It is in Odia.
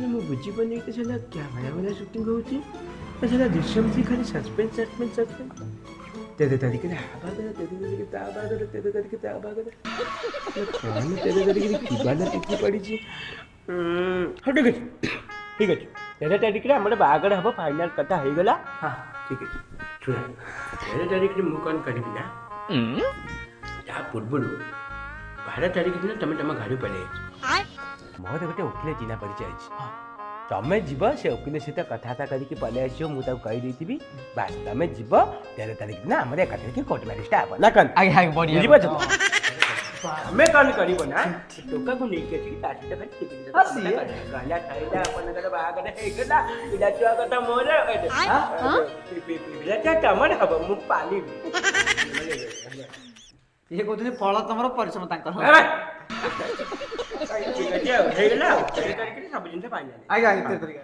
ମୁଁ ବୁଝିପାରୁନି କି ସେଟା କ୍ୟାମେରା ଭଳିଆ ସୁଟିଂ ହେଉଛି ନା ସେଟା ଦୃଶ୍ୟମ, ଖାଲି ସସ୍ପେନ୍ସ ସସ୍ପେନ୍ସ ସସ୍ପେନ୍ସ। 13 ତାରିଖରେ ଆ ବାହାଘର, 13 ତାରିଖରେ ତା ବାହାଘର, 13 ତାରିଖ ତା ବାହାଘର, କ'ଣ 13 ତାରିଖରେ କିବାନ ତିଥି ପଡ଼ିଛି? ହଉ, ଠିକ୍ ଅଛି, ଠିକ୍ ଅଛି। 13 ତାରିଖରେ ଆମର ବାହାଘର ହେବ, ଫାଇନାଲ କଥା ହେଇଗଲା। ହଁ, ଠିକ୍ ଅଛି। ଶୁଣ, 13 ତାରିଖରେ ମୁଁ କ'ଣ କରିବି ନା, ତା ପୂର୍ବରୁ 12 ତାରିଖ ଦିନ ତମେ ତମ ଘରକୁ ପଳେଇ ଆସିବ। ମୋର ଗୋଟେ ଓକିଲ ଚିହ୍ନା ପରିଚୟ ଅଛି। ତମେ ଯିବ, ସେ ଓକିଲ ସହିତ କଥାବାର୍ତ୍ତା କରିକି ପଳେଇ ଆସିବ। ମୁଁ ତାକୁ କହିଦେଇଥିବି। ବାସ୍, ତମେ ଯିବ, 13 ତାରିଖ ଦିନ ଆମର ଏକାଥରକେ କୋର୍ଟ ମ୍ୟାରେଜଟା ହବ ନା କ'ଣ? ଆଜ୍ଞା ଆଜ୍ଞା, ବଢିଆ। ବୁଝିପାରୁଛ ତ? ତମେ କ'ଣ କରିବ ନା, ସେ ଟୋକାକୁ ନେଇକି ଆସିକି ତା ସହିତ ଖାଲି ଗଲା, ସଇଲା, ଆପଣଙ୍କର ବାହାଘର ହେଇଗଲା। ପିଲା ଛୁଆ କଥା ମୋର, ପିଲା ଛୁଆ ତମର ହବ, ମୁଁ ପାଲିବି। ଇଏ କହୁଛନ୍ତି ଫଳ ତମର, ପରିଶ୍ରମ ତାଙ୍କର। ଠିକ ଅଛି, ଆଉ ହେଇଗଲା, ଆଉ 13 ତାରିଖରେ ସବୁ ଜିନିଷ ଫାଇନାଲ। ଆଜ୍ଞା ଆଜ୍ଞା, 13 ତାରିଖ।